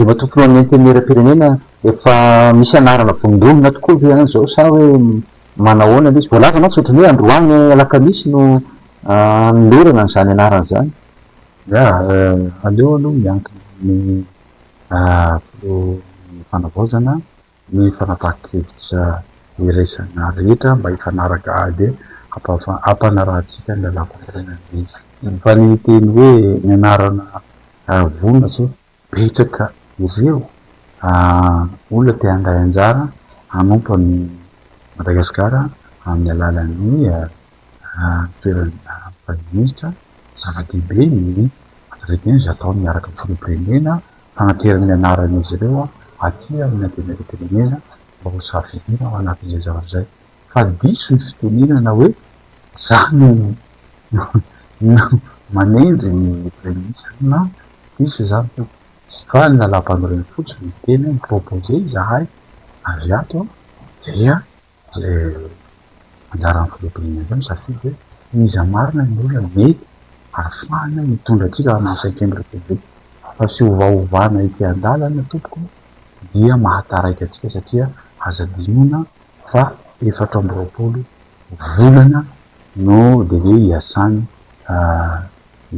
Andriamatoa Filohan'ny Antenimierampirenena, efa misy anarana vondronona tokoa ve any izao sa hoe manahoana ilay izy? Voalaza mantsy ohatran'ny hoe androany alakamisy no hanolorana an'izany anarana izany. Ya, aleo aloha miankina amin'ny Filohan'ny Fanavaozana ny fanapahan-kevitra iraisana rehetra mba hifanaraka ady hampanarahantsika ny lalàmpanorenana rehetra. Fa ny teny hoe ny anarana vonona tsy Betsaka ireo olona te handray anjara hanompo an'i Madagasikara amin'ny alalan'ny toerana Praiminisitra. Zava-dehibe ny entretien izay atao miaraka amin'ny filoham-pirenena, fanaterana ny anaran'izy ireo aty amin'ny antenimierampirenena mba ho safidiana ao anatin'izay zavatra izay. Fa diso ny fitenenana hoe za no manendry ny Praiminisitra na diso izany tompoko fa ny lalàmpanorenana fotsiny miteny hoe mi-proposer izahay avy ato dia anjaran'ny filoham-pirenena indray misafidy hoe iza marina ny olona mety ahafahana mitondra antsika hanao cinquième république fa fiovaovana ety an-dalana tompoko dia mahataraiky antsika satria aza adinoina fa 24 volana no délai hiasany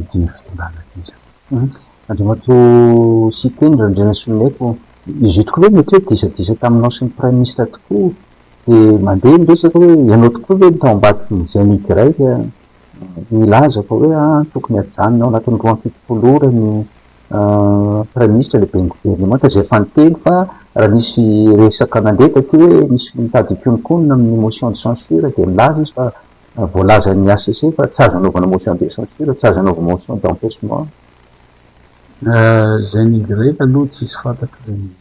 ity fitondrana ity izany. Andriamatoa Siteny Randrianasoloniaiko, izy io tokoa ve mety hoe disadisa taminao sy ny Praiminisitra tokoa dia mandeha ny resaka hoe ianao tokoa ve no tao ambadiky ny GNY nilaza fa hoe tokony hajanona ao anatin'ny 72 ora ny Praiminisitra lehiben'ny governemanta izay efa niteny fa raha nisy resaka nandeha taty hoe nisy nitady hikonokonona amin'ny motion de censure dia nilaza izy fa voalazan'ny HCC fa tsy azo anaovana motion de censure, tsy azo anaovana motion d'empêchement. Izay ny Y aloha tsisy fantatro ireny Y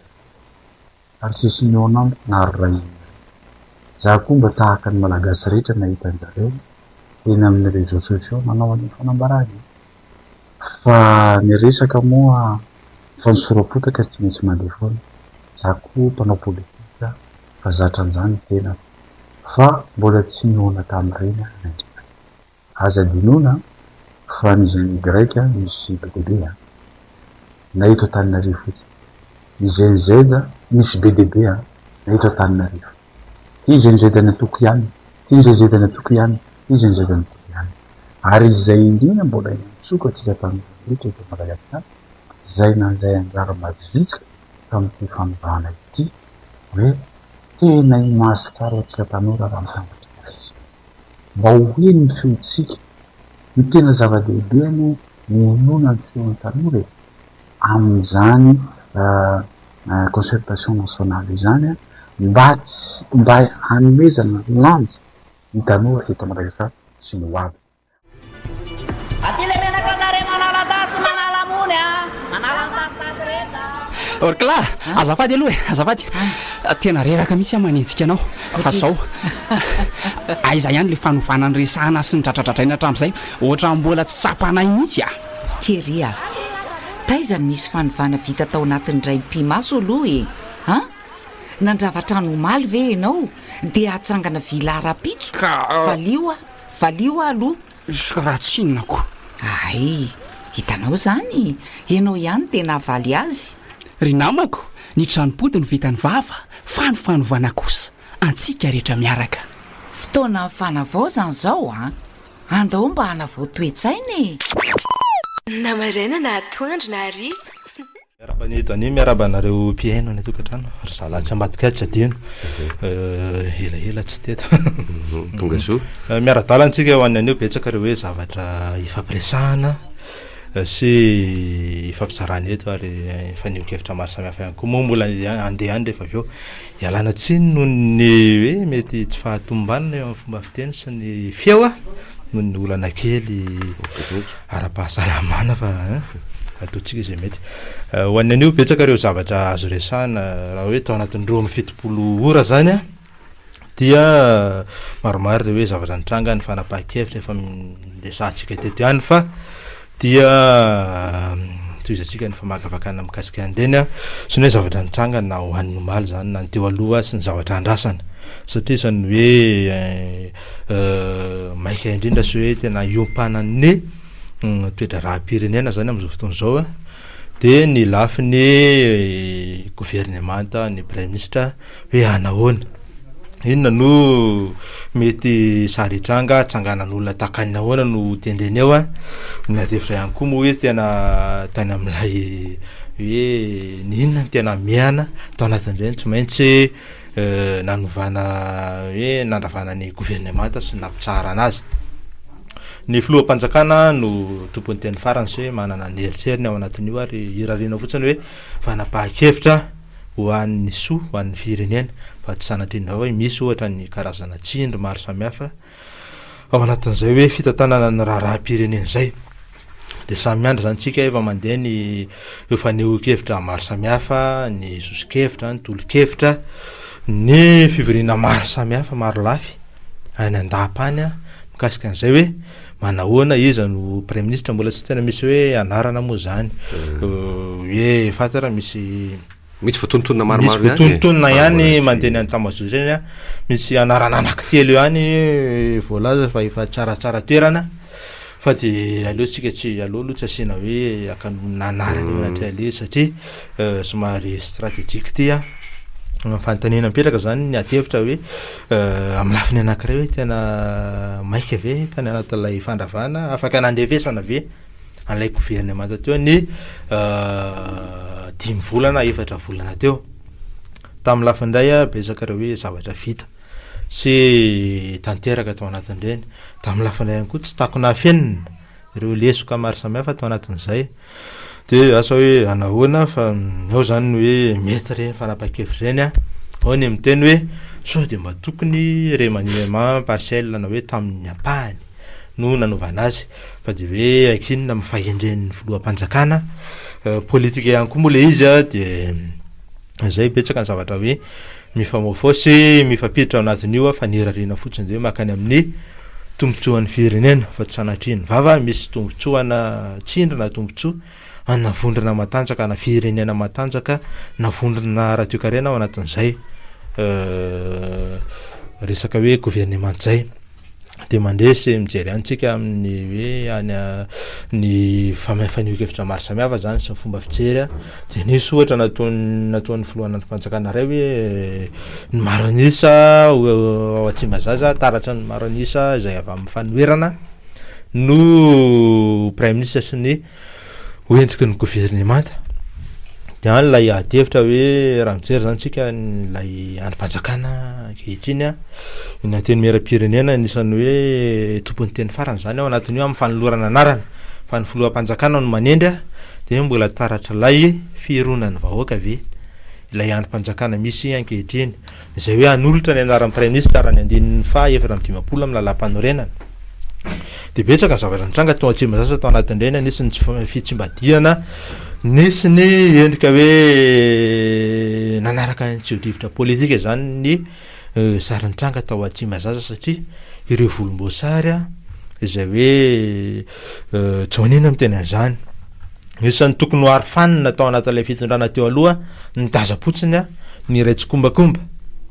ary tsisy mihaona amiko na ry ray aman-dreny. Za koa mba tahaka ny Malagasy rehetra nahita an-jareo teny amin'ny réseaux sociaux nanao an'io fanambarana io. Fa ny resaka moa fanosoram-potaka tsy maintsy mandeha foana. Za koa mpanao politika fa zatra an'izany ny tenako. Fa mbola tsy nihaona tamin'ireny aho na indray mandeha. Aza adinoina fa ny Gen Y misy be dia be an! Na eto Antananarivo fotsiny. Ny Gen Z misy be dia be an! Na eto Antananarivo. Ity Gen Z any antoko ihany, ity Gen Z any antoko ihany, ity Gen Z any antoko ihany. Ary izay indrindra mbola iantsoako antsika tanora rehetra eto Madagasikara, izay nandray anjara mavitrika tamin'ity fanovana ity, hoe tena i Madagasikara ho antsika tanora raha mitambatra iray. Mba ho heno ny feontsika. Ny tena zava-dehibe anie ny henoana ny feon'ny tanora e! Amin'izany concertation nationale izany mba tsy mba hanomezana lanja ny tanora eto Madagasikara sy ny ho aviny. Aty le menaka tarehy manala tasy manala mony a! Manala ny tasitasy rehetra. Orkla, azafady aloha e, azafady. Tena reraka mihitsy aho manenjika anao. Fa zao, aiza ihany le fanovana niresahana sy nidradradradraina hatramin'izay, ohatran'ny mbola tsy tsapanay mihitsy a! Thierry a! Taiza no nisy fanovana vita tao anatin'ny indray mipi-maso aloha e! An! Nandrava trano omaly ve ianao dia hatsangana villa rahampitso? Ka. Valio aho! Valio aho aloha! Ka raha tsy inona ko! Hay! Hitanao izany? Ianao ihany tena havaly azy! Ry namako, ny tranom-pody no vitan'ny vava fa ny fanovana kosa antsika rehetra miaraka. Fotoanan'ny fanavaozana izao an! Andao mba hanavao toe-tsaina e! Na maraina na atoandro na hariva. Miarahaba an'i Danie, miarahaba anareo mpihaino any an-tokantrano, ry zalahy tsy ambadika ato tsy adino, elaela tsy teto. Tonga soa. Miara-dalana isika ho an'ny anio, betsaka ireo hoe zavatra ifampiresahana sy ifampizarana eto ary fanehoan-kevitra maro samihafa ihany koa moa mbola handeha ihany rehefa avy eo. Ialana tsiny noho ny hoe mety tsy fahatomombanana eo amin'ny fomba fiteny sy ny feo noho ny olana kely ara-pahasalamana fa ataontsika izay mety. Ho an'ny anio, betsaka ireo zavatra azo resahina raha hoe tao anatin'ny 72 ora izany dia maromaro ireo hoe zavatra nitranga, ny fanapahan-kevitra efa niresahantsika teto ihany fa Dia tohizantsika ny famakafakana mikasika an'ireny sy ny hoe zavatra nitranga na ho an'ny omaly izany na ny teo aloha sy ny zavatra andrasana satria isan'ny hoe maika indrindra sy hoe tena iompanan'ny toe-draharaham-pirenena izany amin'izao fotoana izao. Dia ny lafiny governemanta, ny praiminisitra hoe hanahoana? Inona no mety sary hitranga, tsanganan'olona tahaka ny ahoana no ho tendrena eo an? Ny adihevitra ihany koa moa hoe tena tany amin'ilay hoe ny inona no tena hamehana tao anatin'ireny, tsy maintsy nanovana hoe nandravana ny governemanta sy nampitsaharana azy. Ny filoham-panjakana no tompon'ny teny farany sy hoe manana ny eritreriny ao anatin'io ary irariana fotsiny hoe fanapahan-kevitra ho an'ny soa, ho an'ny firenena fa tsy sanatria ny vava hoe misy ohatra ny karazana tsindry maro samihafa ao anatin'izay hoe fitantanana ny raharaham-pirenena izay. Dia samy miandry izany tsika efa mandeha ny ireo fanehoan-kevitra maro samihafa, ny soso-kevitra, ny tolo-kevitra, ny fivoriana maro samihafa, maro lafy any an-dapa any mikasika an'izay hoe manahoana, iza no praiminisitra, mbola tsy tena misy hoe anarana moa izany hoe fantatra misy Misy voatonontonona maromaro ihany e. Misy voatonontonona ihany mandeha ny any tambazotra eny an, misy anarana anankitelo ihany voalaza fa efa tsaratsara toerana fa de aleo tsika tsy aleo aloha tsy asiana hoe akanonona anarana eo anatrehan'ilay izy satria somary stratégique ity an. Fanontaniana mipetraka zany ny ady hevitra hoe amin'ny lafiny anankiray hoe tena maika ve tany anatin'ilay fandravana, afaka nandrefesana ve? an'ilay governemanta teo ny dimy volana efatra volana teo. Tamin'ny lafiny iray betsaka ireo hoe zavatra vita sy tanteraka tao anatin'ireny. Tamin'ny lafiny iray ihany koa tsy takona afenina ireo lesoka maro samihafa tao anatin'izay. Dia asa hoe anahoana fa ao zany ny hoe mety ireny fanapahan-kevitra ireny an. Ao ny miteny hoe sao dia mba tokony remaniement partiel na hoe tamin'ny ampahany no nanaovana azy. Fa dia hoe ankinina amin'ny fahendren'ny filoham-panjakana, politika ihany koa moa ilay izy an, dia izay betsaka ny zavatra hoe mifamofoa sy mifampiditra ao anatin'io an, fa ny irariana fotsiny dia hoe mankany amin'ny tombontsoan'ny firenena fa tsy sanatria ny vava misy tombontsoa-na tsindry na tombontsoa ana vondrona matanjaka na firenena matanjaka na vondrona ara-toekarena ao anatin'izay resaka hoe governemanta izay. Dia mandeha sy mijery ihany tsika amin'ny hoe any ny fanehoan-kevitra maro samihafa zany sy ny fomba fijery a, dia nisy ohatra nataon'ny nataon'ny filohan'ny andrim-panjakana iray hoe ny maro an'isa ao Tsimbazaza taratra ny maro an'isa izay avy amin'ny fanoherana no praiminisitra sy ny ho endriky ny governemanta. Dia any ilay ady hevitra hoe raha mijery izany tsika ilay andrim-panjakana ankehitriny an, ny antenimieram-pirenena anisan'ny hoe tompon'ny teny farany izany ao anatin'io amin'ny fanolorana anarana fa ny filoham-panjakana no manendry an, dia mbola taratr'ilay fironan'ny vahoaka ve ilay andrim-panjakana misy ankehitriny. Izay hoe hanolotra ny anaran'ny Praiminisitra raha ny andininy faha 54 amin'ny lalàmpanorenana. Dia betsaka ny zavatra nitranga tao Tsimbazaza tao anatin'ireny, nisy ny tsy fitsimbadihana, nisy ny endrika hoe nanaraka ny tsio-drivotra politika izany ny sary nitranga tao Tsimbazaza satria ireo volomboasary izay hoe tsy maninona miteny an'izany. Isan'ny tokony ho arofanina tao anatin'ilay fitondrana teo aloha ny taza-potsiny, ny iray tsikombakomba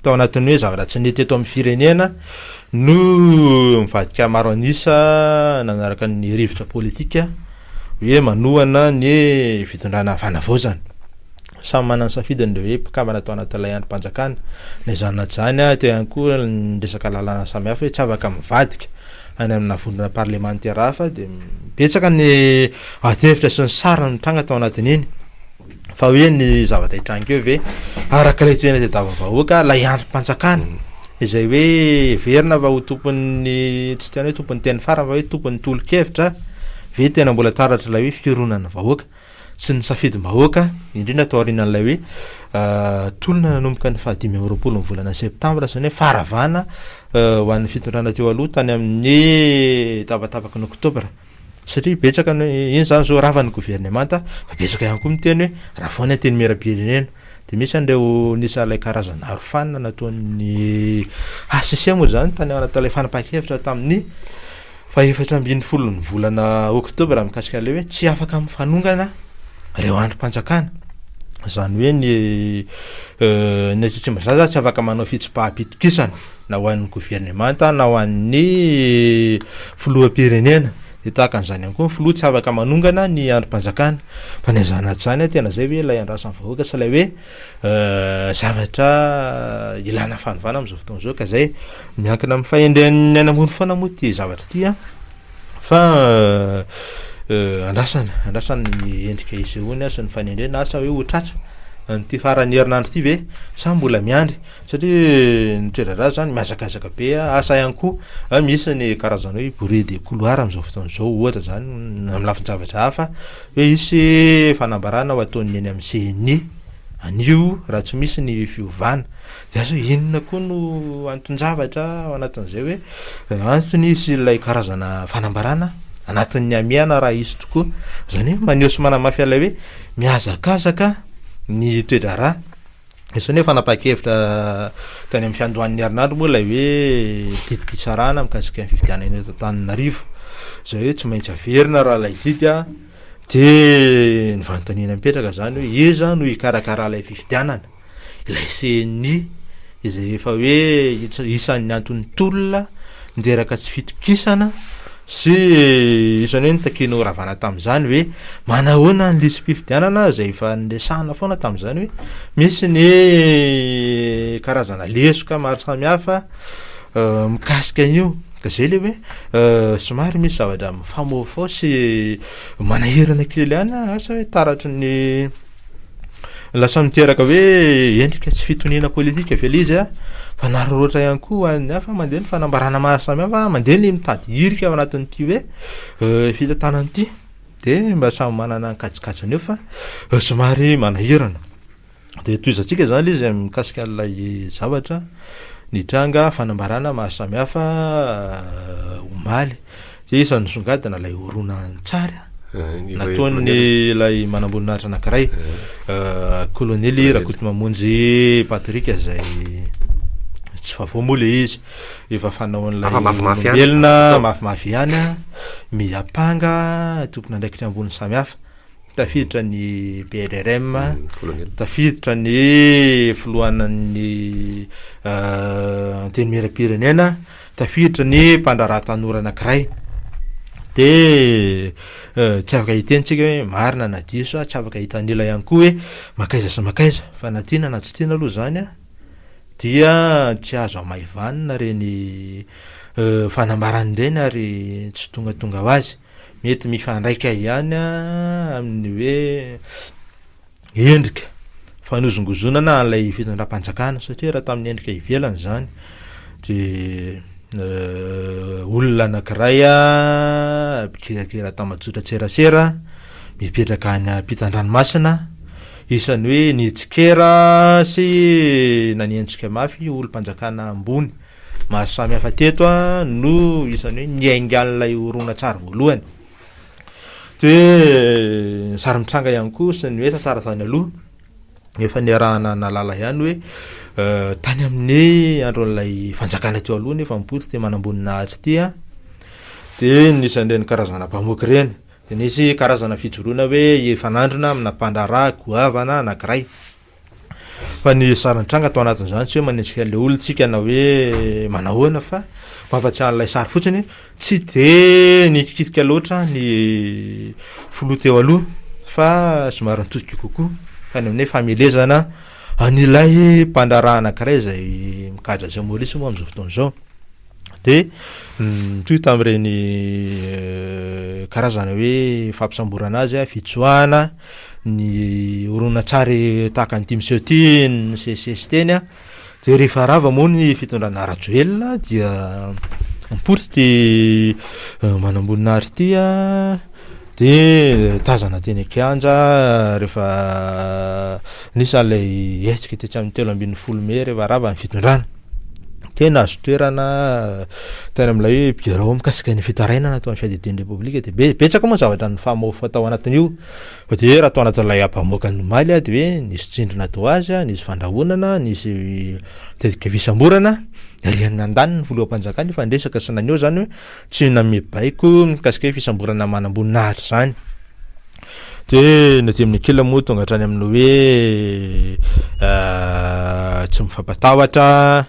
tao anatin'ny hoe zavatra tsy nety eto amin'ny firenena no mivadika maro an'isa nanaraka ny rivotra politika hoe manohana ny fitondrana fanavaozana. Samy manana ny safidiny ireo hoe mpikambana tao anatin'ilay andrim-panjakana. Na izany na izany, teo ihany koa ny resaka lalàna samihafa hoe tsy afaka mivadika any amina vondrona parlemantera hafa dia betsaka ny ady hevitra sy ny sary nitranga tao anatin'iny fa hoe ny zavatra hitranga eo ve araka ilay tena tadiavin'ny vahoaka ilay andrim-panjakana izay hoe heverina fa ho tompon'ny tsy tena hoe tompon'ny teny farany fa hoe tompon'ny tolo-kevitra ve tena mbola taratra ilay hoe fironan'ny vahoaka sy ny safidim-bahoaka, indrindra tao aorianan'ilay hoe tolona nanomboka ny faha 25 ny volana septambra, izany hoe faharavana ho an'ny fitondrana teo aloha tany amin'ny tapatapaky ny oktobra. Satria betsaka ny hoe iny izany izao rava ny governemanta, fa betsaka ihany koa miteny hoe ravao ny antenimieram-pirenena. Dia misy an'ireo nisy an'ilay karazana arofanina nataon'ny HCC moa izany tany anatin'ilay fanapahan-kevitra tamin'ny faha-14 ny volana oktobra mikasika an'ilay hoe tsy afaka mifanongana ireo andrim-panjakana. Izany hoe ny ny etsy Tsimbazaza tsy afaka manao fitsipaham-pitokisana na ho an'ny governemanta na ho an'ny filoham-pirenena. Dia tahaka an'izany ihany koa ny filoha tsy afaka manongana ny andrim-panjakana. Fa ny aza anaty izany tena izay ve ilay andrasan'ny vahoaka sy ilay hoe zavatra ilana fanovana amin'izao fotoana izao ka izay miankina amin'ny fahendren'ny any ambony foana moa ity zavatra ity an. Fa andrasana, andrasana ny endrika hisehoany sy ny fanendrena asa hoe ho tratra an'ity faran'ny herinandro ity ve sa mbola miandry satria ny toe-draharaha zany mihazakazaka be, asa ihany koa misy ny karazana hoe bruit de couloir amin'izao fotoana izao ohatra zany amin'ny lafin-javatra hafa hoe hisy fanambarana ho ataon'ny eny amin'ny CNI anio raha tsy misy ny fiovana. Dia asa hoe inona koa no anton-javatra ao anatin'izay hoe antony sy ilay karazana fanambarana anatin'ny hamehana raha hisy tokoa. Izany hoe maneho sy manamafy an'ilay hoe mihazakazaka ny toe-draharaha. Izany hoe fanapahan-kevitra tany amin'ny fiandohan'ny herinandro moa ilay hoe didim-pitsarana mikasika ny fifidianana eto Antananarivo. Izay hoe tsy maintsy averina raha ilay didy an, dia ny fanontaniana mipetraka izany hoe iza no hikarakara ilay fifidianana? ilay CNI izay efa hoe isan'ny anton'ny tolona niteraka tsy fitokisana sy isan'ny hoe nitakiana ho ravana tamin'izany hoe manahoana ny lisi-pifidianana izay efa niresahana foana tamin'izany hoe misy ny karazana lesoka maro samihafa mikasika an'io ka zay le hoe somary misy zavatra mifamoafao sy manahirana kely ihany asa hoe taratry ny Lasa miteraka hoe endrika tsy fitoniana politika ve le izy a? Fa nararaotra ihany koa ho an'ny hafa mandeha ny fanambarana maro samihafa, mandeha ny mitady hirika ao anatin'ity hoe fitantanana ity, de mba samy manana ny kajikajiny eo fa somary manahirana. De tohizantsika zany le izy mikasika an'ilay zavatra nitranga fanambarana maro samihafa omaly. Dia isan'ny nisongadina ilay horonan-tsary nataon'ny ilay manamboninahitra anankiray, Kolonely Rakotomamonjy Patrick izay tsy vaovao moa ilay izy, efa fanaon'ilay olombelona mafimafy ihany, miampanga tompon'andraikitra ambony samihafa. Tafiditra ny PRRM, tafiditra ny filohanan'ny Antenimierampirenena, tafiditra ny mpandraharaha tanora anankiray. Dia tsy afaka hiteny tsika hoe marina na diso, tsy afaka hitanila ihany koa hoe mankaiza sy mankaiza, fa na tiana na tsy tiana aloha izany an, dia tsy azo hamaivanina ireny fanambarana ireny ary tsy tongatonga ho azy. Mety mifandraika ihany amin'ny hoe endrika fanozongozonana an'ilay fitondram-panjakana satria raha tamin'ny endrika ivelany izany dia olona anankiray mpikirakira tambajotran-tserasera mipetraka any ampitan-dranomasina, isan'ny hoe nitsikera sy nanenjika mafy olom-panjakana ambony. Maro samy hafa teto no isan'ny hoe niaingan'ilay horonantsary voalohany. Dia ny sary mitranga ihany koa sy ny hoe tantara tany aloha, efa niarahana nahalala ihany hoe tany amin'ny andron'ilay fanjakana teo aloha nefa mipoitra ity manamboninahitra ity an, dia nisy an'ireny karazana mpamoky ireny, dia nisy karazana fijoroana hoe hifanandrina amina mpandraharaha goavana anankiray. Fa ny sary nitranga tao anatin'izany tsy hoe manenjika an'ilay olona tsika na hoe manahoana fa mampatsiahy an'ilay sary fotsiny, tsy de nikitika loatra ny filoha teo aloha fa somary nitodika kokoa tany amin'ny hoe famelezana an'ilay mpandraharaha anankiray izay mikadra azy ao Maurice moa amin'izao fotoana izao. De nitohy tamin'ireny karazana hoe fampisamborana azy, fitsoahana, ny horonantsary tahaka an'ity miseho ity nisesisesy teny an, de rehefa rava moa ny fitondrana Rajoelina dia mipoitra ity manamboninahitra ity an, de tazana teny an-kianja rehefa nisy an'ilay hetsika tetsy amin'ny 13 mey rehefa rava ny fitondrana. Tena azo toerana tany amin'ilay hoe birao mikasika ny fitarainana tao amin'ny fiadidian'ny Repoblika dia be- betsaka moa ny zavatra nifamofofa tao anatin'io fa dia raha tao anatin'ilay ampamoaka ny omaly dia hoe nisy tsindry natao azy, nisy fandrahonana, nisy tetika fisamborana, ary nandany ny filoham-panjakana efa niresaka sy naneho izany hoe tsy nanome baiko mikasika hoe fisamborana manamboninahitra izany. Dia ny aty amin'ny ankilany moa tonga hatrany amin'ny hoe tsy mifampatahotra,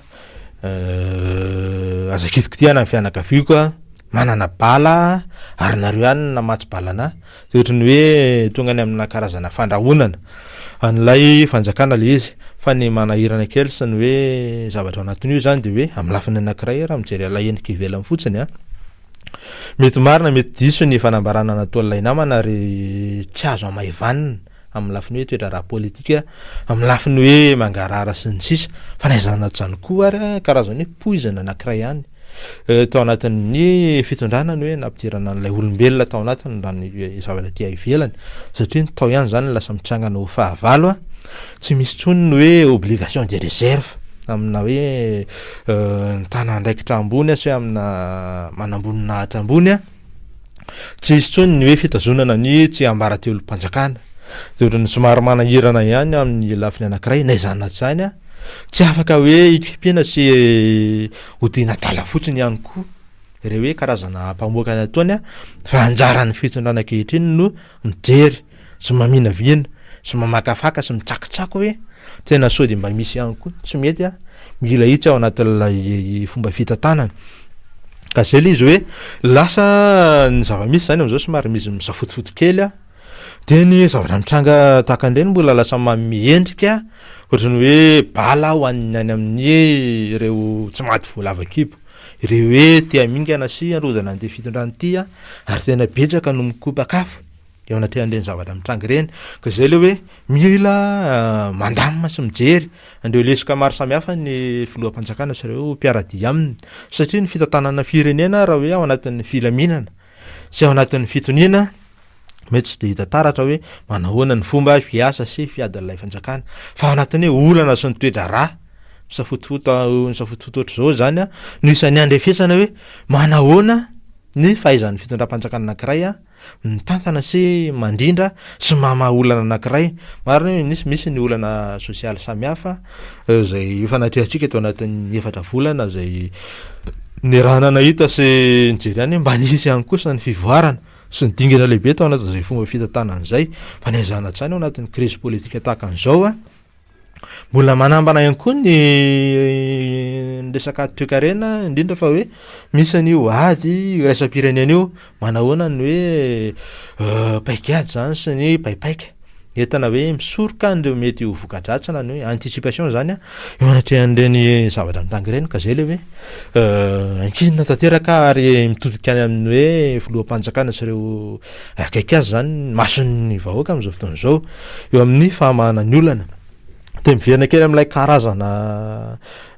aza kitikitihana ny fianakaviako a, manana bala ary nareo ihany no namatsy bala anah, de ohatry ny hoe tonga any amina karazana fandrahonana an'ilay fanjakana le izy, fa ny manahirana kely sy ny hoe zavatra ao anatin'io zany de hoe amin'ny lafiny anankiray raha mijery an'ilay endrika ivelany fotsiny an, mety marina mety diso ny fanambarana nataon'ilay namana ary tsy azo hamaivanina amin'ny lafiny hoe toe-draharaha politika, amin'ny lafiny hoe mangarahara sy ny sisa, fa na izany na tsy izany koa ary an, karazany hoe poizina anankiray ihany tao anatin'ny fitondrana ny hoe nampidirana an'ilay olombelona tao anatiny raha ny zavatra aty ivelany, satria ny tao ihany izany no lasa mitsangana ho fahavalo an, tsy misy intsony ny hoe obligation de réserve amina hoe mitana andraikitra ambony sy hoe amina manamboninahitra ambony an, tsy hisy intsony ny hoe fitazonana ny tsiambaratelom-panjakana, dia ohatran'ny somary manahirana ihany amin'ny lafiny anankiray na izany na tsy izany an, tsy afaka hoe hikipiana sy hodiana adala fotsiny ihany koa ireo hoe karazana ampamoaka ny ataony an, fa anjaran'ny fitondrana ankehitriny no mijery sy maminavina sy mamakafaka sy mitsakotsako hoe tena sao dia mba misy ihany koa tsy mety an, mila hitsy ao anatin'ilay fomba fitantanana. Ka zay le izy hoe lasa ny zava-misy zany am'zao somary misy misafotofoto kely an, de ny zavatra mitranga tahaka an'ireny mbola lasa manome endrika ohatran'ny hoe bala ho an'ny any amin'ny ireo tsy maty voalavo an-kibo, ireo hoe te hamingana sy handrodana an'ity fitondrana ity an, ary tena betsaka no mikopak'afo. eo anatrehan'ireny zavatra mitranga ireny ka izay le hoe mila mandamina sy mijery an'ireo lesoka maro samihafa ny filoham-panjakana sy ireo mpiara-dia aminy satria ny fitantanana firenena raha hoe ao anatin'ny filaminana sy ao anatin'ny fitoniana mety tsy de hita taratra hoe manahoana ny fomba fiasa sy fiadin'ilay fanjakana fa ao anatin'ny hoe olana sy ny toe-draharaha misafotofoto misafotofoto ohatr'izao zany a no isan'ny andrefesana hoe manahoana ny fahaizan'ny fitondram-panjakana anankiray a mitantana sy mandrindra sy mamaha olana anankiray. Marina hoe nisy misy ny olana sosialy samihafa izay efa natrehantsika tao anatin'ny efatra volana izay niarahana nahita sy nijery ihany hoe mba nisy ihany kosa ny fivoarana sy ny dingana lehibe tao anatin'izay fomba fitantanana izay fa na izany na tsy izany ao anatin'ny krizy politika tahaka an'izao a. Mbola manambana ihany koa ny resaka toekarena indrindra fa hoe misy an'io ady iraisam-pirenena io, manahoana ny hoe paikady zany sy ny paipaika entina hoe misoroka an'ireo mety ho voka-dratsy na ny hoe anticipation zany eo anatrehan'ireny zavatra mitranga ireny ka zay le hoe ankinina tanteraka ary mitodika any amin'ny hoe filoham-panjakana sy ireo Akaiky azy izany ny mason'ny vahoaka amin'izao fotoana izao eo amin'ny fahamahana ny olana. Dia miverina kely amin'ilay karazana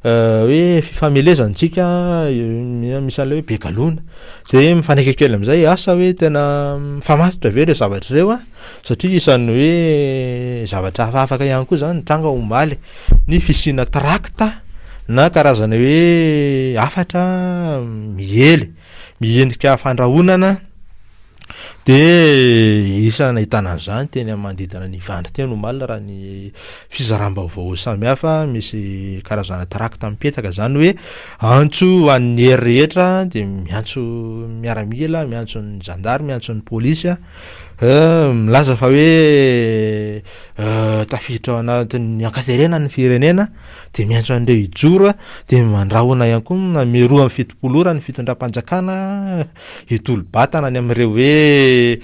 hoe fifamelezana isika misy an'ilay hoe be galona. Dia mifanaiky kely amin'izay asa hoe tena mifamatotra ve ireo zavatra ireo an? Satria isan'ny hoe zavatra hafahafaka ihany koa izany nitranga omaly ny fisiana trakta na karazana hoe hafatra miely miendrika fandrahonana dia isan'ny nahitana an'izany teny amin'ny manodidina ny Ivandry teny omaly raha ny fizaram-baovao samihafa misy karazana trakta mipetaka izany hoe antso ho an'ny hery rehetra dia miantso miaramila, miantso ny zandary, miantso ny polisy milaza fa hoe tafiditra ao anatin'ny ankaterena ny firenena dia miantso an'ireo hijoro dia mandrahona ihany koa manome 72 ora ny fitondram-panjakana hitolo-batana any amin'ireo hoe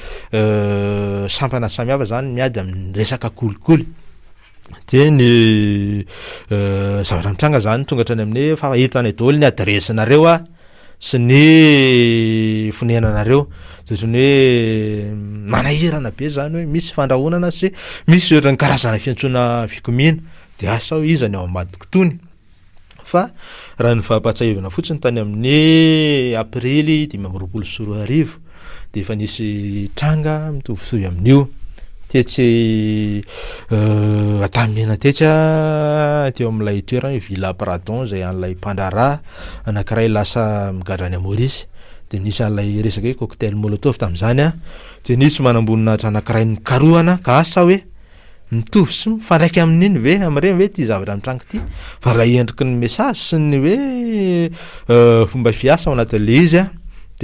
sampana samihafa zany miady amin'ny resaka kolikoly dia ny zavatra mitranga zany tonga hatrany amin'ny hoe fa hitanay daholo ny adiresinareo a sy ny fonenanareo de ohatran'ny hoe manahirana be zany hoe misy fandrahonana sy misy ohatran'ny karazana fiantsoana fikomiana de asa hoe iza ny ao ambadik'itony Fa raha ny fampahatsiahivana fotsiny tany amin'ny aprily 2025 dia efa nisy tranga mitovitovy amin'io tetsy Antanimena tetsy teo amin'ilay toerana hoe Villa Pradon izay an'ilay mpandraharaha anankiray lasa migadra any Maurice dia nisy an'ilay resaka hoe cocktail molotov tamin'izany dia nisy manamboninahitra anankiray nokarohana ka asa hoe Mitovy sy mifandraika amin'iny ve, amin'ireny ve ity zavatra mitranga ity? Fa raha endriky ny message sy ny hoe fomba fiasa ao anatin'ilay izy an,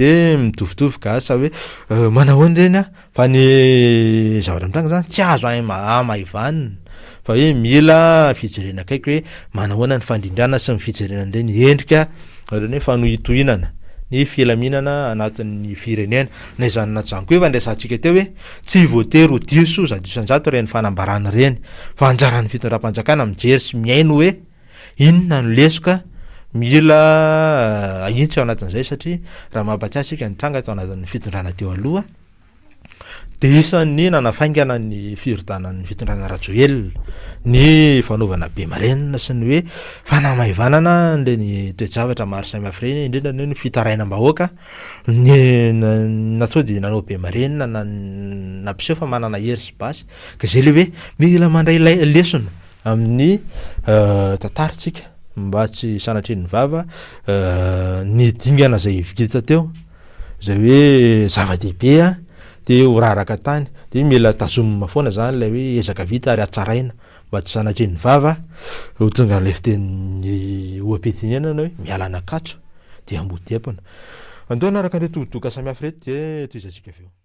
de mitovitovy ka asa hoe manahoana ireny an, fa ny zavatra mitranga zany tsy azo hamaivanina fa hoe mila fijerena akaiky hoe manahoana ny fandrindrana sy ny fijerena an'ireny endrika ohatran'ny hoe fanohintohinana. ny filaminana anatin'ny firenena. Na izany na izany koa efa niresahantsika teo hoe tsy voatery ho diso zato isan-jato ireny fanambarana ireny fa anjaran'ny fitondram-panjakana mijery sy mihaino hoe inona no lesoka mila ahitsy ao anatin'izay satria raha mampatsiahy isika ny tranga tao anatin'ny fitondrana teo aloha Dia isan'ny nanafaingana ny firodanan'ny fitondrana Rajoelina ny fanaovana be marenina sy ny hoe fanamaivanana an'ireny toe-javatra maro samihafa ireny, indrindra ny hoe ny fitarainam-bahoaka ny na sao dia nanao be marenina na nampiseho fa manana hery sy basy, ka izay ilay hoe mila mandray ilay lesona amin'ny tantarantsika mba tsy sanatrian'ny vava ny dingana izay vita teo. Izay hoe zava-dehibe an, dia ho raraka tany, dia mila tazomina foana izany ilay hoe ezaka vita ary hatsaraina mba tsy sanatria ny vava ho tonga amin'ilay fitenin'ny oha-pitenenana hoe miala an'Ankatso dia Ambodiampina. Andao hanaraka an'ireto doka samihafa ireto dia tohizantsika avy eo.